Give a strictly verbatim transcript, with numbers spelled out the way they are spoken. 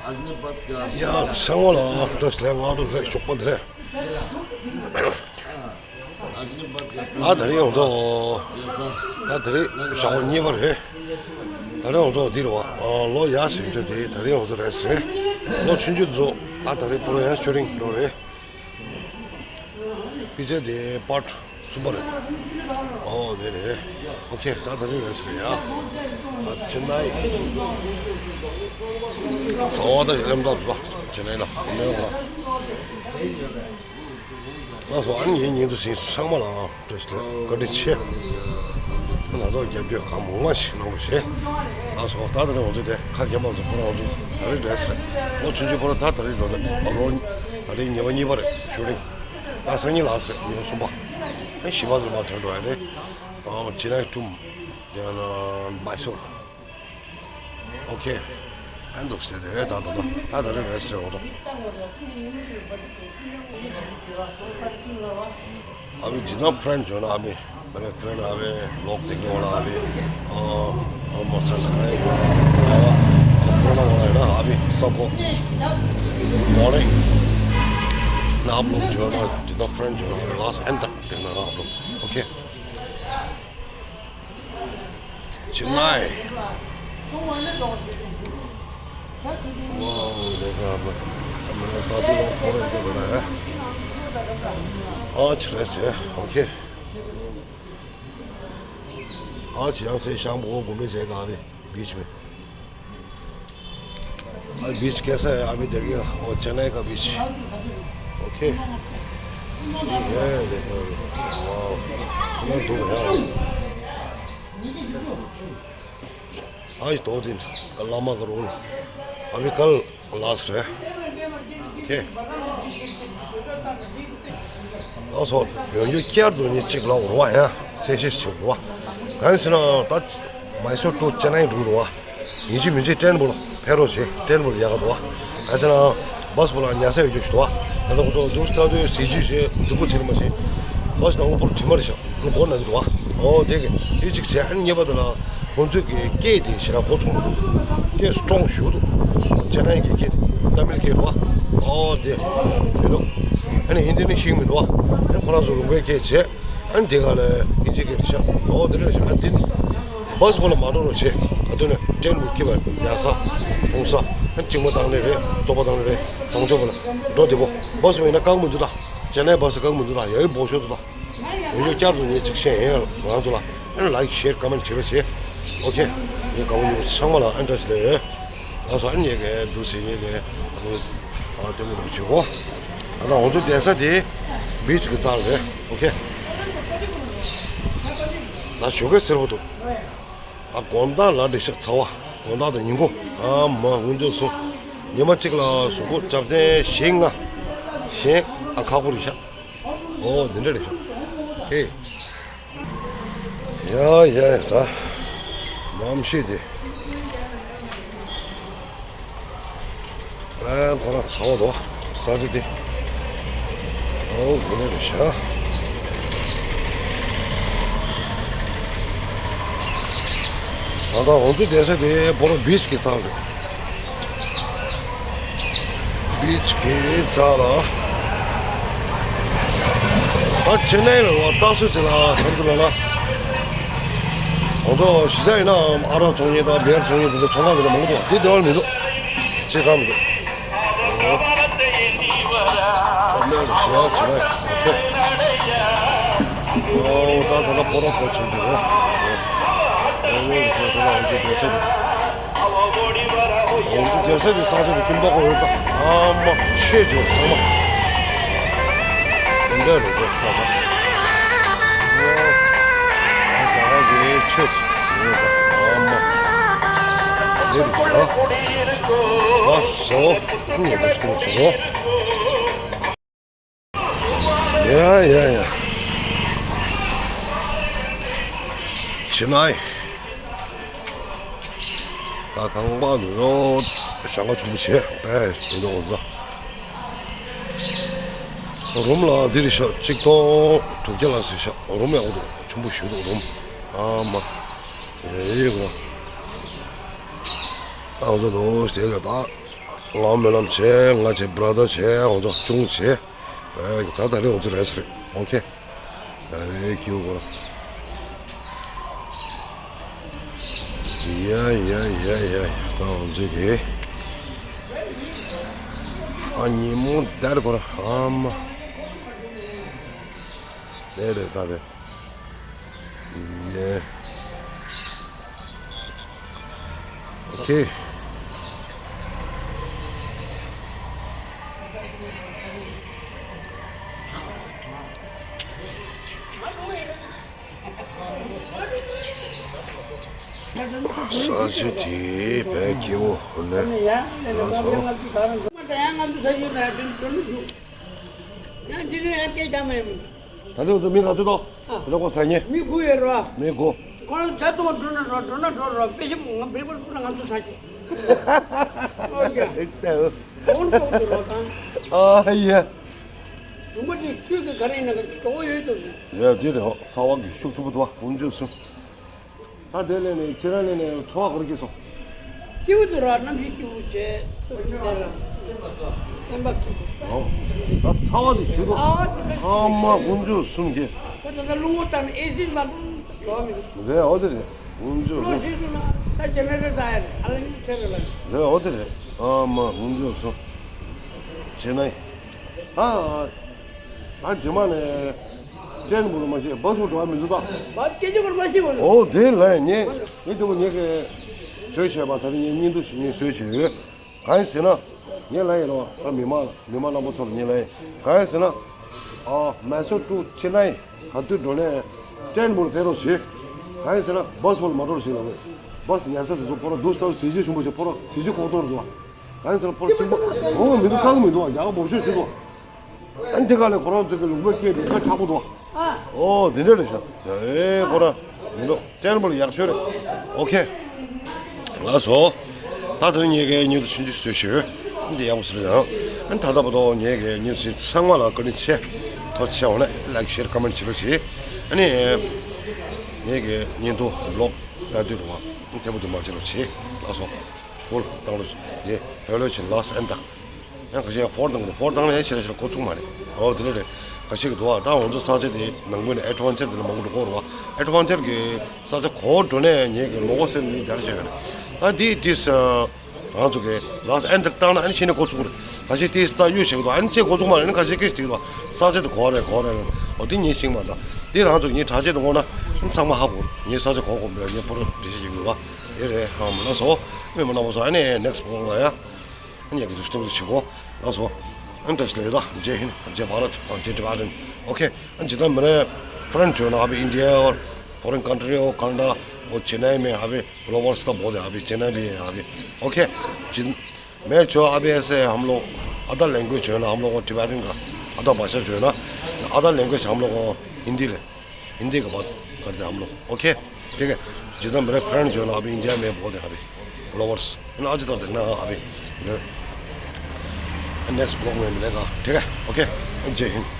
ཡ་ཚང་མ་ལ་བཀྲ་ཤིས་བདེ་ལེགས། སྔ་དྲོ་བདེ་ལེགས། ཞོགས་པ་བདེ་ལེགས། ཨ་ད་རེས་ཡོང་ཐོག་ད་དེ་རིང་ཞག་པོ་གཉིས་པ་རེད། ད་རེས་ཡོང་ཐོག་འདི་རེད་བ། ལོ་ཡག་ཟིན་རྒྱུ་དེ་ད་རེས་ཡོང་ཐོག་རེད་ཟེར། ལོ་ཆུང་ཆུང་ཚོ་ཨ་ད་རེས་པོ་ལོ་ཡང་ཤུ་རིང་འགྲོ་རེད། པི་ཙེ་དེ་པར་ཊི་གསུམ་པ་རེད། ཨོ་དེ་རེད། ཨོ་ཁེ། ད་ད་རེས་རེད་ཟེར་ཡ། ཨ་ཅི་ན་ཡི་ཚ་བ་ད་ལེམ་ད་དུ་ད་ཅི་ན་ཡི་ལ་མེ་འོང་ལ། ལགས་སོ། ཨ་ནི་ངའི་ཉིན་དུ་ཟིན་ཚང་མ་ལ་བཀྲ་ཤིས་བདེ་ལེགས། བཀའ་དྲིན་ཆེ། ང་ཚོ་རྒྱབ་སྐྱོར་གང་མང་མང་ཞིག་གནང་རོགས་བྱེད། ལགས་སོ། ད་ད་རེས་ང་ཚོ་དེ་ཁ་རྒྱབ་མ་ཚོ་ཁོ་རང་ཚོ་ད་རེས་རེད་ཟེར། ལོ་ཆུང་ཆུང་ཁོ་རང་ད་ད་རེས་འགྲོ་རེད། ཨ་རོ་ད་རེས་ཉི་མ་གཉིས་པ་རེད། ཤུ་རིང་ད་སང་ཉིན་ལ་ཟེར། ཉི་མ་གསུམ་པ། ཨ་ཞི་བ་ཚོ་ལ་མ་ཐོན་འགྲོ་ཡ་རེད། ཨ་ཅི་ན་ཡི་ཀྲུམ་དེ་ན་མ་སོར། ཨོ་ཁེ། ཨན་འདུག་ཟེར་ཏེ་ད་ད་ད་ད་ད་རེ་རེ་ཟེར་འོ་དོ། ཨ་བི་ཇི་ནམ་ཕྲེན་ཇོ་ན་ཨ་བི་ཨ་བི་ཕྲེན་ཨ་བི་ལོག་དེ་གི་འོ་ན་ཨ་བི་ཨ་ཨ་མ་སབ་སི་ཀ་རའིབ་ཨ་ཨ་ཕོ་ན་འོ་ན་ཨ་བི་སབ་པོ་མོ་རེ་ན་ཨ་བི་ལོག་ཇོ་ན་ཇི་ནམ་ཕྲེན་ཇོ་ན་ཨ་བི་ལ་སི་ཨན་ཏག་དེ་ན་ཨ་བི་ཨོ་ཁེ། ཅི་ནའི། ཨོ་ལེ་ག་མ་མ་ས་དུ་ལོ་ཁོ་རེ་དེ་ལ་ཨ་ཅི་རེད་ཟེར། ཨོ་ཁེ། ཨ་ཅི་ཡང་སེ་ཤང་བོ་གོ་མེ་ཟེར་ག་རེ་བིཆ་མེ། ཨ་བིཆ་ཀེ་སེ། ཨ་བི་དེ་གི་ཨོ་ཅེ་ནའི་ག་བིཆ། ཨོ་ཁེ། ཡེ་ལེ་ག་ཝའོ། ཁོ་ན་དུག་ཡ། ཨ་ཡི་དོ་དིན་བླ་མ་ག་རོལ། ཨ་བི་ཀལ་ལ་སི་རེ། ཨོ་ཁེ། ཨ་སོ་ཡོང་རྒྱུ་བསྐྱར་དུ་ཉིན་གཅིག་ལ་འོར་བ་ཡང་གསལ་བཤད་བྱེད་དགོས་བ། གང་ཟེར་ན་ད་མའི་སོར་ཊུ་ཅེ་ནའི་འགྲོ་རུ་བ། ཡིན་གཅིག་མིན་གཅིག་ཊེན་པོ་ལ་ཕེབས་རོགས་བྱེད། ཊེན་པོ་ལ་ཡག་ག་འདུག་བ། གང་ཟེར་ན་བཱས་པོ་ལ་ཉལ་ས་ཡོད་རྒྱུ་ཞིག་འདུག་བ། ད་ལྟ་ཁོ་ཚོ་དུ་སྟ་དུ་སི་ཇི་བྱེད་རྫིག་པོ་བྱེད་ནི་མ་བྱེད། བཱས་ནང་ལོགས་པོ་ལ་དྲི་མ་རེ་བཞག་སྒོ་ན་གི་འདུག་བ། ཨོ་དེ་གི་དེ་གཅིག་བྱས། ཨ་ནི་གཉིས་པ་དེ་ལ་ཁོང་ཚོས་ཀྱི་སྐད་དེ་ཞེ་དྲག་གོ་ཚོང་མི་འདུག་སྐད་སི་ཊོང་ཞུ་འདུག་ཅེ་ནའི་གི་སྐད་དེ་ཏ་མིལ་སྐད་རེད་བ། ཨོ་དེ་མི་འདུག་ཨ་ནི་ཧིན་དི་ནི་ཤེས་ཀྱི་མི་འདུག་བ། ཨ་ནི་ཁོ་རང་ཚོ་རུམ་པའི་སྐད་བྱས། ཨ་ནི་དེ་ག་ལ་ཨིན་ཇི་སྐད་རེད་ཤག་ཨོ་དེ་རེད་ཤག་ཨ་ནི་དེ་ནི་བཱས་པོ་ལ་མ་འགྲོ་རོགས་བྱེད། ག་དུས་ནས་ཊེན་པོ་ལ་འཁྱེར་བ་ཡག་ས་འཐུང་ས། ཨ་ནི་གཅིག་མ་བཏང་ནི་རེད། བཙོག་པ་བཏང་ནི་རེད། བཟང་ཕྱོགས་པ་ལ་འགྲོ་བདེ་པོ། བཱས་པོ་ཡིན་ན་བཀག་མི་འདུག་ད་ཅེ་ནའི་བཱས་བཀག་མི་འདུག་ད་ཡ་ཡི་བོ་ཤོ་འདུག་ད། ཡོང་རྒྱུ་བསྐྱར་དུ་ཉིན་གཅིག་བཤད་ཡིན། ང་ཚོ་ལ་ཨ་ནི་ལའིཀ་ཤེར་ཀོ་མེན་ཊི་བྱེད་རོགས་བྱེད། ཨོ་ཁེ། ངའི་དགའ་བོ་ཉེ་བོ་ཚང་མ་ལ་ཨ་ནི་བཀྲ་ཤིས་བདེ་ལེགས། ལགས་སོ། ཨ་ནི་ངས་ག་འདུག་ཟེར་ངས་ག་ཨ་ནི་ཨ་ལྟོས་མེད་རོགས་བྱེད་གོ། ད་ལྟ་ང་ཚོ་བསྡད་ས་དེ་བིཆ་གི་རྩ་རེད། ཨོ་ཁེ། ད་ཞོགས་ཀས་སེར་པོ་འདུག་ད་དགོང་དག་ལ་འགྲིག་ཤག་ཚ་བ། དགོང་དག་དང་ཉིན་གུང་ཨ་མ་སྔོན་འདོད་སོང་། ཉི་མ་གཅིག་ལ་གཟུགས་པོ་རྒྱབ་རྟེན་བཞི་ལྔ་ཞན་ཨ་ཁག་པོ་རེད་ཤག་ཨོ་འདི་འདྲ་རེད་ཤག་ཨེ། ཡ་ཡ་ད་གནམ་གཤིས་དེ། ཨ་ཁོ་རང་ཚ་བ་འདུག་ས་ཆ་དེ། ཨོ་དེ་ནས་རེད་ཤག་ད་ལྟ་ང་ཚོ་བསྡད་ས་དེ་བོ་རོ་བིཆ་གི་རྩ་རེད། བིཆ་གི་རྩ་ལ། ད་ཅེ་ནའི་ལ་ལ་ཏག་སུ་ཅི་ལ་ཐར་དུ་ལ་ལ། ང་ཚོ་གཞི་རྩ་ཡིན་ན་ཨ་རག་བཙོང་མཁན་དང་བི་ཡར་བཙོང་མཁན་དེ་ཚོ་ཚོང་ཁང་དེ་ལ་མང་པོ་འདུག་དེ་བདེ་བ་མི་འདུག་ཅི་གང་མི་འདུག་ཨོ། ཨོ་མེད་ཞེ་ཡག་བྱེད་ན་ཡག་ཨོ་ཁེ། ཨོ་ད་ད་ལྟ་ཕོ་རོག་པོ་བྱེད་འདུག་རེད། ཨོ་མེད་ཞེ་ད་ལྟ་ཨོ་ཅི་བསྡད་ས་རེད། ཨོ་ཅི་བསྡད་ས་རེད། ས་ཆ་དེ་ཁྱིམ་ཐོག་གོ་ཡོད་ད། ཨ་མ་ཆེ་ཆེ་ཚང་མ། འདི་འདྲ་རེད་དེ་ད་ད། ཨོ། ཨ་ད་རེད་ཆེ་ཆེ་ཡོད་ད། ཨ་མ། འདི་རེད་ཤག་ཨ་སོ། ཀུ་ཡོད་ད་ཤི་ཏོ་ཆེ་གོ། ཡ་ཡ་ཡ། ཕྱི་ནས་ད་གང་པ་འདུག་ཡོད། ཞང་ཁ་ཆུང་པོ་བྱས་པས་འདུག་འོ་ཟ། རུམ་ལ་འདིར་ཤག་གཅིག་སྟོང་དྲུག་བརྒྱ་ལ་ཟེར་ཤག་རུམ་ཡག་པོ་འདུག་ཆུང་པོ་ཞིག་འདུག་རུམ། ཨ་མ། ཡེ་ཡེ་གོ། ཨ་འོ་ཟ་འདུག་ཟེར་ཡོད་ད། ང་སྨོན་ལམ་བྱས། ང་བྱས། བྷ་ར་དར་བྱས། ང་ཚོ་ཅུང་བྱས། ད་ད་རེས་ང་ཚོ་རེས་རེད། ཨོ་ཁེ། ཨེ་ཀྱེ་གོ་ར། ཡ་ཡ་ཡ་ཡ། ད་ང་ཚོ་གི། ཨ་ཉིན་མོ་དར་གོ་ར། ཨ་མ། དེ་རེད་ད་རེད། ཡེ། ཨོ་ཁེ། ས་ཆ་དེ་བས་སྐྱིད་པོ་ནས་ལགས་སོ། ཡང་འདི་ནས་ཡང་སྐད་རྒྱག་མ་ཡིན། ད་དུང་དུ་མི་ག་ཚོད་དོ། ཨ། དེ་ལ་ཁོ་ཟ་ཉེ། མི་དགུ་ཡོད་རོ། མི་དགུ། ཁོ་ལ་ཇ་གཏོང་འགྲོ་ན་འགྲོ། འགྲོ་ན་འགྲོ་རོ། དཔེ་ཆ་ང་བེ་པར་ཁོ་ན་ང་ཚོ་ཟ་ཅི། ཨོ་ཡ། ཨོན་ཏོག་ཏུ་རོ་དང་། ཨ་ཡ། དུ་མ་དེ་ཁྱོད་ཀྱི་ག་རེ་ཡིན་ན་ག་གྲོགས་ཡོད་དོ། ཡ་དེ་རེད་ཧོ། ཚ་བ་གི་ཤུགས་ཆེན་པོ་འདུག་བ། ཀུན་སྤྱོད་སུ། ད་དེ་ལས་ནས་ཁྱེད་རང་ལས་ནས་ཚོར་བ་ག་རེ་སྐྱེས་སོང་། སྐྱིད་པོ་འདུག་ར། གནམ་གཤིས་སྐྱིད་པོ་བྱས། ཚུར་དེ་ལ་སེམས་པ་སྐྱིད་པོ། ཨོ། ད་ཚ་བ་དེ་ཞུ་རོགས། ཨ་མ་ཀུན་སྤྱོད་གསུམ་གྱི། ཁོ་ད་ལྟ་རླུང་བུ་བཏང་ནས་ཨེ་སི་མ་བཏང་གྲོགས་མི་འདུག་རེད། ཨོ་དེ་རེད། ཀུན་སྤྱོད་གློ་གསུམ། ཤེས་སོང་ན་ད་ཇེ་ནེ་རེ་ཊར་ད་ཡ་རེད། ཨ་ལ་ཉིན་ཁྲེ་རེ་ལ། རེད། ཨོ་དེ་རེད། ཨ་མ་ཀུན་སྤྱོད་གསུམ། བྱས་ན་ཡིན། ད་ད་རྗེས་མ་ནས་ཏྲེན་བུ་ལ་མ་ཤེས། བྷ་སི་བུ་འགྲོ་བ་མི་འདུག་ད། བྷ་སི་སྐད་ཆ་སྐོར་མ་ཤེས་པ། ཨོ་དེ་ལ་ངས་ངས་དེ་བོ་ངས་གི་བཟོས་བྱས་པ། ད་རེས་ངས་བརྙན་ཐུང་ཞིག་ངས་བཟོས་བྱས་ཡོད། གང་ཡིན་ཟེར་ན། ངས་ལབ་ཡིན་རོ། ད་མི་མང་ལ་མི་མང་རྣམ་པ་ཚོ་ལ་ངས་ལབ་ཡིན། གང་ཡིན་ཟེར་ན། ཨ་མེ་སོར་ཊུ་ཆེ་ནའི་ག་དུས་འགྲོ་ནས་ཏྲེན་བུ་ལ་ཕེབས་རོགས་བྱེད། གང་ཡིན་ཟེར་ན་བྷ་སི་བོ་ལ་མ་འགྲོ་རོགས་བྱེད་ལབ་ཡིན། བྷ་སི་ཉལ་ས་དེ་ཚོ་ཕོ་རོག་འདུག་སེ་གཟི་བརྗིད་ཆེན་པོ་བྱེད། ཕོ་རོག་གཟི་བརྗིད་ཁོག་སྟོང་རེད་བ། གང་ཡིན་ཟེར་ན་ཕོ་རོག་ཆེན་པོ་འོ་མི་འདུག་བཀག་མི་འདུག་བ། རྒྱ་གར་འབོར་ཤོས་ཞིག་འདུག་ཨ་འདི་ག་ལས་ཁོ་རང་ཚོ་གི་ལུང་པ་སྐྱེས་ཏེ་ཁ་ཆག་པོ་འདུག་ཨ། ཨོ་དེ་འདྲ་རེད་ཤག་ཨེ་ཁོ་རང་མི་འདུག་ཏྲེན་བུ་ལ་ཡག་ཤོས་རེད། ཨོ་ཁེ། ལགས་སོ། ད་དེ་རིང་ངེད་ཀྱི་བརྙན་ཐུང་ཆུང་ཆུང་བཟོས་ཤོད། འདི་ཡག་པོ་བཟོས་རེད་ཨང་། ཨ་ད་ལྟ་བར་དུ་ངེད་ཀྱི་བརྙན་ཐུང་ཚང་མ་ལ་བཀའ་དྲིན་ཆེ། ཐུགས་རྗེ་ཆེ། འོ་ན་ལའིཀ་ཤེར་ཀོ་མེན་ཊི་བྱེད་རོགས་བྱེད། ཨ་ནི་ངེད་ཀྱི་བརྙན་ཐུང་བི་ལོག་ལྟ་དུས་རུང་བ་ཐེར་པོ་དུ་མ་བྱེད་རོགས་བྱེད། ལགས་སོ། ཧྥུལ་བཏང་རོགས་བྱེད། ལྷོད་ལྷོད་བྱེད། ལཱསྚ་ཨེན་ཌི་དང་། ཡང་ཁ་ཤས་ཧྥོར་བཏང་གི་འདུག་ཧྥོར་བཏང་ནས་ཕྱིར་ཕྱིར་འགོ་ཚུགས་མ་རེད། ཨོ་དེ་འདྲ་རེད། ཁ་ཤས་ཀྱི་འདུག་བ། ད་ང་ཚོ་ས་ཆ་དེ་ནང་ཁུལ་ནས་ཨེ་ཌི་ཝེན་ཅར་དེ་ལ་མང་པོ་འགྲོ་གི་རེད་བ། ཨེ་ཌི་ཝེན་ཅར་གྱི་ས་ཆ་གོ་འགྲོ་ནས་ངེད་ཀྱི་ལོ་གོ་སེར་ནི་སྦྱར་བྱས་ཡོད་རེད། ད་དེ་དུས་ང་ཚོ་གི་ལཱསྚ་ཨེན་ཌི་བཏང་ན་ཨ་ནི་ཕྱི་ནས་འགོ་ཚུགས་རེད། ཁ་ཤས་དེ་ལྟ་གཡུག་བྱེད་ཀྱི་འདུག་ཨ་ནི་ཕྱིར་འགོ་ཚུགས་མ་རེད། ཨ་ནི་ཁ་ཤས་སྐད་ཆ་དྲིས་ཀྱི་འདུག་ས་ཆ་དེ་གོ་རེད་གོ་རེད་ལབ། ཨོ་དེ་ངས་ཤེས་མ་འདྲ། དེ་རང་ཚོ་ངའི་དྲ་རྒྱ་དུ་འོང་ན་ཨ་ནི་ཚང་མ་ཧ་གོ་རེད། ངའི་ས་ཆ་གོ་གོ་མེད། ངས་ཕོ་རོག་འགྲེལ་བཤད་བྱེད་དགོས་པ་དེ་རེད། ཧ་མ་ལ་སོ། མི་མང་རྣམ་པ་ཚོ་ཨ་ནི་ནེག་སི་ཊི་བི་ལོག་ལ་ཡ། ངས་ཀྱི་འདུག་སྟོང་ཟིག་བྱེད་གོ། ལགས་སོ། ཨ་ནི་ད་ཅི་ལས་ད་ཇེ་ཧིན། ཇེ་བྷ་རད། ཇེ་ཊི་བྷ་ཊན། ཨོ་ཁེ། ཨ་ཇི་ལྟར་མི་རེ་ཕ་རན་ཌི་བྱོས་ན་ཨ་བི་ཨིན་ཌི་ཡ་ཨོར་ཕོ་རེན་ཀན་ཊི་རི་ཨོ་ཀ་ན་ཌ་ཨོ་ཆེ་ནའི་མེ་ཨ་བི་ཕོ་ལོ་ཝར་སི་ད་བོ་དེ་ཨ་བི་ཆེ་ནའི་བི་ཨ་བི། ཨོ་ཁེ། ཇི་མེ་ཆོ་ཨ་བི་ཨེ་སེ་ཧམ་ལོ་ཨ་ད་ལེང་གུ་ཨེ་ཇི་བྱོས་ན་ཧམ་ལོ་ཨོ་ཊི་བྷ་ཊན་ག་ཨ་ད་བྷ་ཤ་བྱོས་ན་ཨ་ད་ལེང་གུ་ཨེ་ཇི་ཧམ་ལོ་ཨོ་ཧིན་དི་ལེ། हिंदी का बात करते हैं हम लोग, ओके? ठीक है। जितना मेरे फ्रेंड जो है ना अभी इंडिया में बहुत है अभी, फॉलोअर्स है ना, आज तक देखना है अभी। नेक्स्ट ब्लॉग में मिलेगा, ठीक है? ओके, जय हिंद।